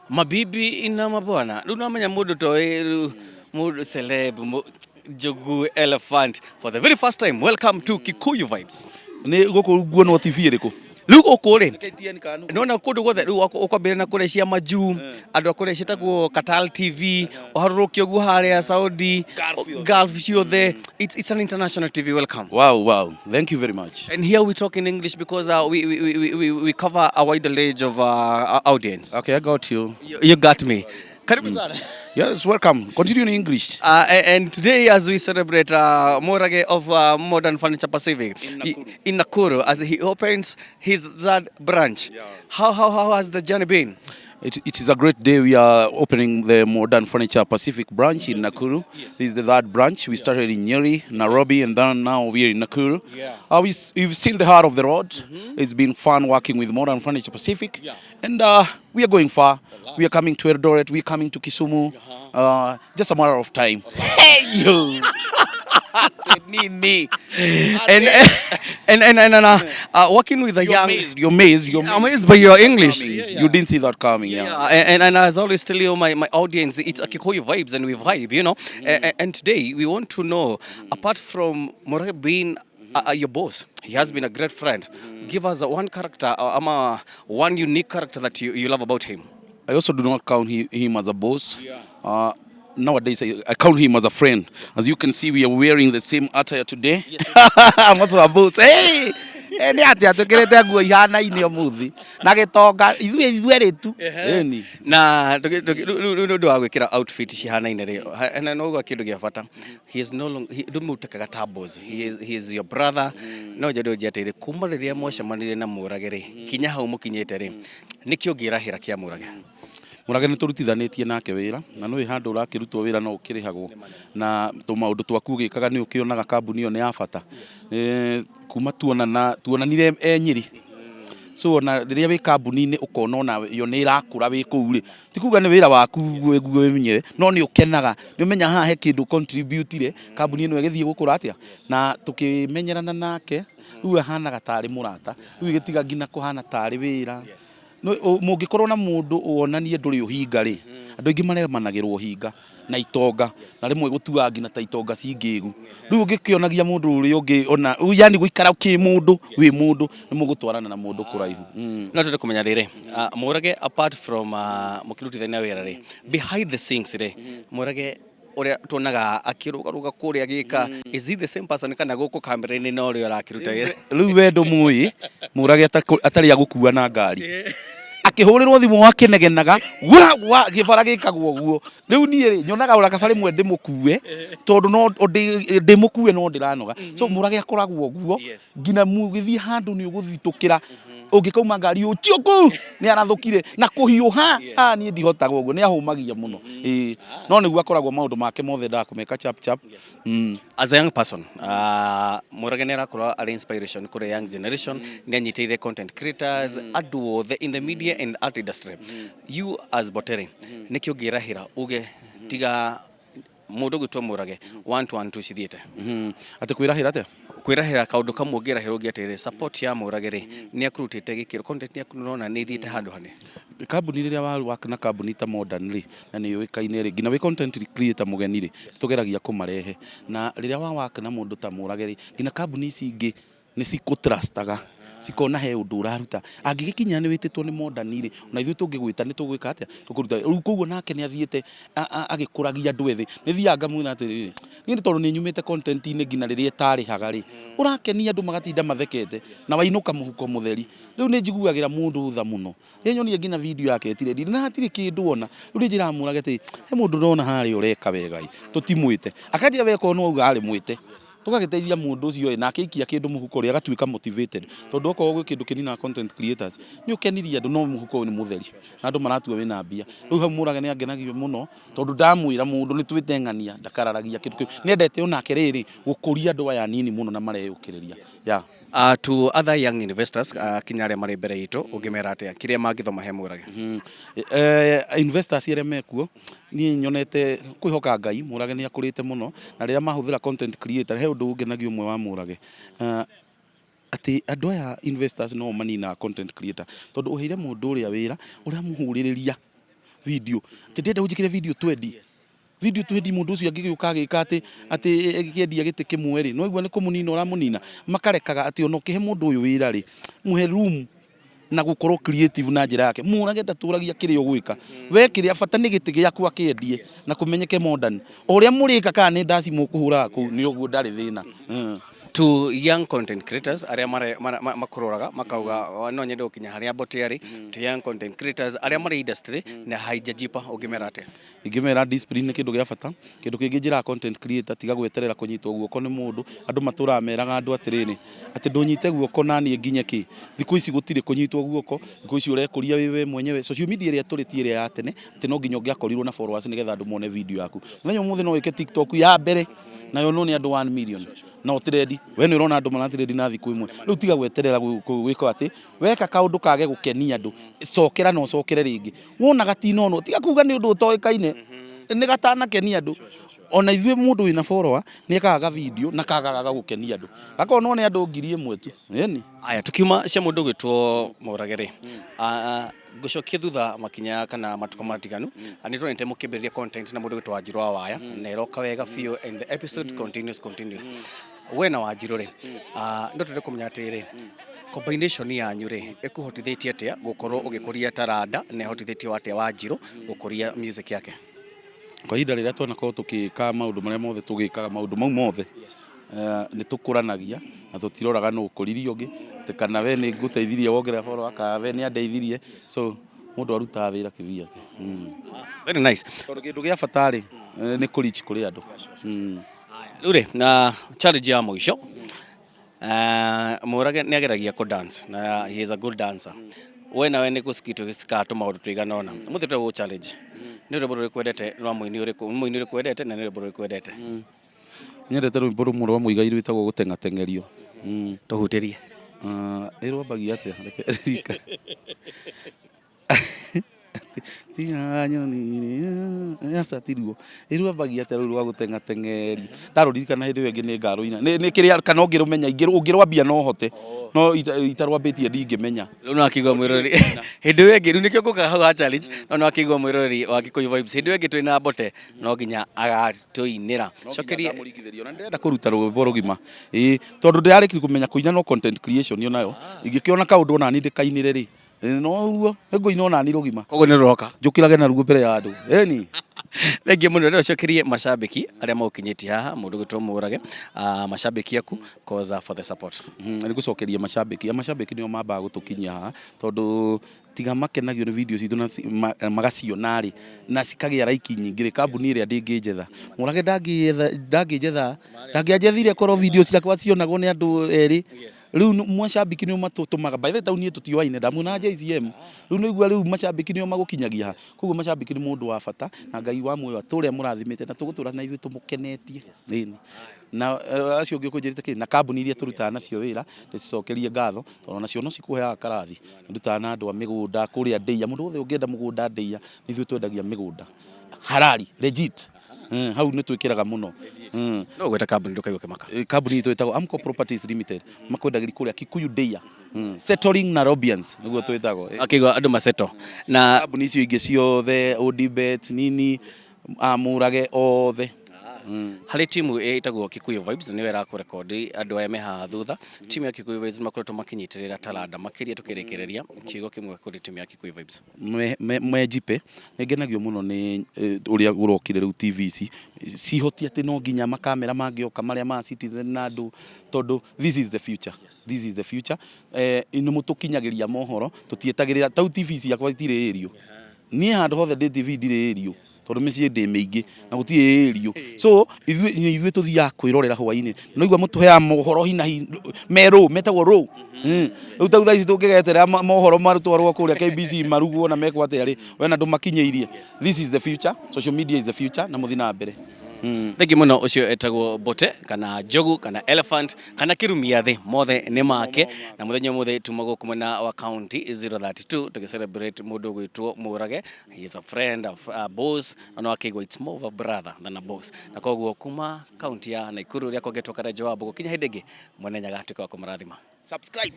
Mabibi na mabwana, rĩu namenya mũndũ toĩ rĩu mũndũ celeb Njogu Elephant for the very first time. Welcome to Kikuyu Vibes. Nĩ gũkũ nguonwo TV ĩrĩkũ? Rĩu gũkũ rĩ, nona kũndũ guothe rĩu ũkwambĩrĩria na kũrĩa cia majuu, andũ a kũrĩa ciĩtagwo Qatar TV, ũharũrũke ũguo harĩa Saudi, Gulf ciothe. It's an international TV. Welcome. Wow. Thank you very much. And here we talk in English because we cover a wider range of audience. Okay, I got you. You got me. Karibu sana. Yes, welcome. Continue in English. And today, as we celebrate Murage of Modern Furniture Pacific in Nakuru. In Nakuru, as he opens his third branch, how has the journey been? It is a great day. We are opening the Modern Furniture Pacific branch in Nakuru. This is the third branch. We started in Nyeri, Nairobi, and then now we are in Nakuru. We've seen the heart of the road. It's been fun working with Modern Furniture Pacific. And we are going far. We are coming to Eldoret. We are coming to Kisumu. Just a matter of time. Hey, you! Nini. And working with the You're young amazed. You're amazed. You're I'm amazed by your English. Coming. You didn't see that coming. Yeah. Yeah, and as I always tell you, my audience, it's a Kikuyu vibes and we vibe. And today we want to know, apart from Murage being your boss, he has been a great friend. Give us one character, ama one unique character that you love about him. I also do not count him as a boss. Nowadays, I count him as a friend. As you can see, we are wearing the same attire today. I'm also a boss. Hey! Eh, nĩ atĩa tũkĩrĩte nguo ihanaine ũmũthĩ na gĩtonga ithuĩ ithuerĩ tu ĩni. Na rĩu nĩ ũndũ wa gwĩkĩra outfit cihanaine rĩ, na noguo kĩndũ gĩa bata, he is no longer, ndũmũtekaga ta boss, he is your brother. No njende ũnjĩre atĩrĩrĩ, kuma rĩrĩa mwacemanirie na Mũrage rĩ, kinya hau mũkinyĩte rĩ, nĩkĩ ũngĩrahĩra kĩa Mũrage? Mũrage nĩ tũrutithanĩtie nake wĩra na nĩ handũ ũrakĩrutwo wĩra no ũkĩrĩhagwo na tũmaũndũ twaku ũgĩkaga nĩ ũkĩonaga kambuni ĩyo nĩ ya bata. Eh, kuma tuonana tuonanire e Nyĩrĩ, so ona rĩrĩa wĩ kambuni-inĩ ũkona ona yo nĩ ĩrakũra wĩ kũu rĩ, ti kuga nĩ wĩra waku guo wenyewe, no nĩ ũkenaga nĩ ũmenya haha he kĩndũ contribute kambuni ĩno ĩgĩthiĩ gũkũra atĩa. Na tũkĩmenyerana nake rĩu ahanaga tarĩ mũrata, rĩu ĩgĩtiga nginya kũhana tarĩ wĩra. No, mũngĩkorwo na mũndũ wonanie ndũrĩ ũhinga rĩ, andũ aingĩ maremanagĩrwo ũhinga na itonga na rĩmwe gũtuaga nginya ta itonga cingĩgu. Rĩu ũngĩkĩonagia mũndũ ũrĩa ũngĩ ona yani gũikara kĩ mũndũ wĩ mũndũ nĩ mũgũtwarana na mũndũ kũraihu. No twende kũmenya rĩrĩ, Mũrage, apart from mũkĩrutithania wĩra rĩ, behind the scenes rĩ, Mũrage ũrĩa tuonaga akĩrũgarũga kũrĩa agĩka, is he the same person kana gũkũ kamera-inĩ no ũrĩa ũrakĩruta wĩra? Rĩu we ndũmũĩ Mũrage atarĩ agũkua na ngari akĩhũrĩrwo thimũ akĩnegenaga wa wa gĩbara gĩkagwo ũguo. Rĩu niĩ rĩ nyonaga ũra kaba rĩmwe ndĩmũkue tondũ no ndĩmũkue no ndĩranoga. So Mũrage akoragwo ũguo nginya mũgĩthiĩ handũ nĩ ũgũthitũkĩra ũngĩkauma ngari ũcio kũu nĩ arathũkire na kũhiũha. Ah, niĩ ndihotaga ũguo, nĩ ahũmagia mũno. Ĩĩ, no nĩguo akoragwo maũndũ make mothe endaga kũmeka chap chap. As a young person, Mũrage nĩ arakorwo arĩ inspiration kũrĩ young generation, nĩ anyitĩrĩire content creators, andũ othe in the media and art industry. You as Botere, nĩkĩ ũngĩrahĩra uge tiga mũndũ gwĩtwo Mũrage, one to one two cithiĩte? Atĩ kwĩrahĩra atĩa? Kwĩrahĩra kaũndũ kamwe ũngĩrahĩra ũngĩ atĩrĩrĩ, support ya Mũrage rĩ, nĩ akũrutĩte gĩkĩro, content yaku nĩũrona nĩ ĩthiĩte handũ hanene. Kambuni rĩrĩa wa work na kambuni ta Modern rĩ, na nĩ yũĩkaine rĩ, nginya wĩ content creator mũgeni rĩ, tũgeragia kũmarehe. Na rĩrĩa wa work na mũndũ ta Mũrage rĩ, nginya kambuni ici ingĩ nĩ cikũtrustaga cikona he ũndũ ũraruta. Angĩgĩkinya nĩ wĩtĩtwo nĩ Modern rĩ, ona ithuĩ tũngĩgwĩta nĩ tũgwĩka atĩa, tũkũruta. Rĩu koguo nake nĩ athiĩte agĩkũragia andũ ethĩ. Nĩ thiaga ngamwĩra atĩrĩrĩ, niĩ nĩ tondũ nĩ nyumĩte content-inĩ nginya rĩrĩa ĩtarĩhaga rĩ, ũrakenia andũ magatinda mathekete na wainũka mũhuko mũtheri. Rĩu nĩ njiguagĩra mũndũ tha mũno rĩrĩa nyonire nginya video yake ĩtirĩ na hatirĩ kĩndũ ona. Rĩu nĩ njĩraga Mũrage atĩrĩ, he mũndũ ndona harĩa ũreka wega ĩ, tũtimwĩte. Akanjĩra we korwo no auga arĩ mwĩte tũgagĩteithia mũndũ ũcio ĩ, na akĩikia kĩndũ mũhuko rĩ, agatuĩka motivated, tondũ okorwo gwĩ kĩndũ kĩninaga content creators nĩ ũkenirie andũ no mũhuko ũyũ nĩ mũtheri na andũ maratua wĩna mbia. Rĩu hau Mũrage nĩ angenagio mũno tondũ ndamwĩra mũndũ nĩ twĩte ng'ania ndakararagia kĩndũ kĩu. Nĩ endete onake rĩrĩ gũkũria andũ aya anini mũno na mareyũkĩrĩria, yeah. To other young investors, kinya arĩa marĩ mbere itũ, ũngĩmera atĩa kĩrĩa mangĩthoma he Mũrage? Eh, investors arĩa mekuo, niĩ nyonete kwĩhoka Ngai Mũrage nĩ akũrĩte mũno na rĩrĩa mahũthĩra content creator, he ũndũ ũngenagia ũmwe wa Mũrage, atĩ andũ aya investors no maninaga content creator tondũ ũheire mũndũ ũrĩa wĩra ũramũhũrĩrĩria. Video atĩ ndĩrenda ũnjĩkĩre video 20, video 20. Mũndũ ũcio angĩgĩũka agĩka atĩ agĩkĩendia gĩtĩ kĩmwe rĩ, no igua nĩ kũmũnina ũramũnina. Makarekaga atĩ ona ũkĩhe mũndũ ũyũ wĩra rĩ, mũhe room na gũkorwo creative na njĩra yake. Mũrage ndatũragia kĩrĩa ũgwĩka we, kĩrĩa bata nĩ gĩtĩ gĩaku akĩendie na kũmenyeke modern. O ũrĩa mũrĩka, kana nĩ ndaci mũkũhũraga kũu, nĩ ũguo, ndarĩ thĩna. To young content creators arĩa makũroraga makauga, "Oh, no nyende gũkinya harĩa Mbote arĩ," to young content creators arĩa marĩ industry na haijajipa, ũngĩmera atĩa? Ingĩmera discipline nĩ kĩndũ gĩa bata. Kĩndũ kĩngĩ njĩraga content creator, tiga gweterera kũnyitwo guoko nĩ mũndũ. Andũ matũraga meraga andũ atĩrĩrĩ, atĩ ndũnyite guoko naniĩ nginye kĩ. Thikũ ici gũtirĩ kũnyitwo guoko, thikũ ici ũrekũria wĩ we mwenyewe. Social media ĩrĩa tũrĩ ti ĩrĩa ya tene atĩ no nginya ũngĩakorirwo na followers nĩgetha andũ mone video yaku. Mũthenya ũmũthĩ no wĩke TikTok ya mbere nayo no nĩ andũ 1 million na ũtirendi. We nĩ ũrona andũ maratirendi na thikũ ĩmwe. Rĩu tiga gweterera gwĩka atĩ weka kaũndũ kage gũkenia andũ, cokera na ũcokere rĩngĩ. Wona gatinonwo, tiga kuga nĩ ũndũ ũtoĩkaine nĩ gatanakenia andũ. Ona ithuĩ mũndũ wĩna follower nĩ ekaga ga video na kagaga gũkenia andũ, gakonwo nĩ andũ 1,000 tu, ĩni. Aya, tukiuma cia mũndũ gwĩtwo Mũrage rĩ, ngũcokia thutha makinya kana matukũ matiganu, nĩ tuonete mũkĩambĩrĩria content na mũndũ gwĩtwo Wanjirũ wa Waya, na ĩroka wega biũ, and the episode continues. We na Wanjirũ rĩ, no twende kũmenya atĩrĩ, combination yanyu rĩ, ĩkũhotithĩtie atĩa gũkorwo ũgĩkũria taranda, na ĩhotithĩtie atĩa Wanjirũ gũkũria music yake? Kwa ihinda rĩrĩa twanakorwo tũgĩka maũndũ marĩa mothe tũgĩkaga, maũndũ mau mothe, nĩ tũkũranagia na tũtiroraga nũ ũkũririe ũngĩ, atĩ kana we nĩ ngũteithirie wongerera follower kana we nĩ andeithirie. So mũndũ arutaga wĩra kĩvyake. Very nice. Tondũ kĩndũ gĩa bata rĩ, nĩ kũ reach kũrĩ andũ. Rĩu rĩ, na challenge ya mũico, Mũrage nĩ ageragia kũ dance na he is a good dancer. We nawe nĩ gũcikitũ gĩcikaga tũmaũndũ tũigana ũna. Mũthĩ tũrĩa challenge, nĩ rwĩmbo rũrĩkũ wendete rwa mũini ũrĩkũ, mũini ũrĩkũ wendete, na nĩ rwĩmbo rũrĩkũ wendete? Nyendete rwĩmbo rũmwe rwa Mũigai rwĩtagwo Gũteng'ateng'erio. Tũhutĩrie. Ĩrwambagia atĩa? Reke ririkane. Tiga nyoni, aca tiruo. Ĩrwambagia atĩa rũu rwa gũteng'ateng'erio? Ndarũririkana hĩndĩ ĩyo ĩngĩ nĩ ngarũina. Nĩ kĩrĩa kana ũngĩrũmenya, ũngĩrwambia no hote, no itarwambĩtie ndingĩmenya. Rĩu no akĩigua mwĩroreri hĩndĩ ĩyo ĩngĩ, rĩu nĩkĩo ngũka hau ha challenge, no no akĩigua mwĩroreri wa Gĩkũyũ Vibes, hĩndĩ ĩyo ĩngĩ twĩna Mbote no nginya agatũinĩra. Cokerie. Ngamũringithĩria ona ndĩrenda kũruta rwĩmbo rũgima, ĩĩ, tondũ ndĩrarĩkire kũmenya kũina, no content creation onayo ingĩkĩona kaũndũ onani ndĩkainĩre rĩ, no ũguo nĩngũina onani rũgima. Koguo nĩ rũroka. Njũkĩrage naruo mbere ya andũ, ĩni. Thengiũ mũno. Rĩu cokerie macambĩki arĩa magũkinyĩtie haha, mũndũ gwĩtwo Mũrage, macambĩki aku, cause for the support. Nĩ gũcokeria macambĩki, macambĩki nĩo mambaga gũtũkinyia haha, tondũ tiga makenagio nĩ video citũ na magaciona rĩ, na cikagĩa like nyingĩ rĩ, kambuni ĩrĩa ndĩngĩnjetha. Mũrage ndangĩetha, ndangĩnjetha, ndangĩanjethire korwo video ciakwa cionagwo nĩ andũ erĩ. Rĩu macambĩki nĩo matũtũmaga. By the way, tau niĩ tũtioaine, ndamuona JCM rĩu nĩigua. Rĩu macambĩki nĩo magũkinyagia haha, koguo macambĩki nĩ mũndũ wa bata, na Ngai wa muoyo atũre amũrathimĩte na tũgũtũra na ithuĩ tũmũkenetie. Ĩni. Na acio ũngĩ ũkũnjĩrĩte kĩ na kambuni iria tũrutaga nacio wĩra, ndĩcicokerie ngatho tondũ nacio no cikũheaga karathi. Ndutaga na andũ a mĩgũnda kũrĩa Ndĩia, mũndũ wothe ũngĩenda mũgũnda Ndĩia, nĩ ithuĩ twendagia mĩgũnda harari legit. Hau nĩ twĩkĩraga mũno. No gwĩta kambuni ndũkaigua kĩmaka. Kambuni itũ ĩtagwo Amco Properties Limited, makwendagĩria kũrĩa Kikuyu Ndĩia. Settling Nairobians nĩguo twĩtagwo. Akĩigua andũ maceto na Kambuni icio ingĩ ciothe, Odibet nini, amũrage othe. Harĩ timu ĩtagwo Kikuyu Vibes, nĩyo ĩrakũrekondi andũ aya me haha thutha. Timu ya Kikuyu Vibes makoretwo makinyitĩrĩra taranda makĩria. Tũkĩrĩkĩrĩria, kiugo kĩmwe kũrĩ timu ya Kikuyu Vibes. Mejipe nĩ ngenagio mũno nĩ ũrĩa ũrokire rĩu TV ici cihoti atĩ no nginya makamera mangĩoka marĩa ma Citizen na andũ, tondũ this is the future, this is the future. Nĩ mũtũkinyagĩria mohoro, tũtietagĩrĩra tau. TV ciakwa itirĩ ĩrio, niĩ handũ hothe ndĩ TV ndirĩ ĩrio, tondũ mĩciĩ ndĩ mĩingĩ na gũtirĩ ĩrio, so ithuĩ nĩ ithuĩ tũthiaga kwĩrorera hwainĩ. No igua mũtũheaga mohoro hinahi merũ metagwo rũ. Rĩu tau thaa ici tũngĩgeterera mohoro marutwarwo kũrĩa KBC marugwo na mekwo atĩa rĩ, we na ndũmakinyĩirie. This is the future, social media is the future, na mũthiĩ na mbere. Thengi mũno. Ũcio etagwo Mbote kana Njogu kana Elephant kana Kĩrumia thĩ, mothe nĩ make. Na mũthenya ũmũthĩ tuma gũkũ mwena wa county 032 tũgĩ celebrate mũndũ ũgwĩtwo Mũrage. He is a friend, a boss, na no akĩigua it's more of a brother than a boss. Na koguo kuma county ya Nakuru rĩa kwangetwo Karenjo wa Mbũgũ, kinya hĩndĩ ĩngĩ, mwene Nyaga atuĩke wa kũmũrathima. Subscribe.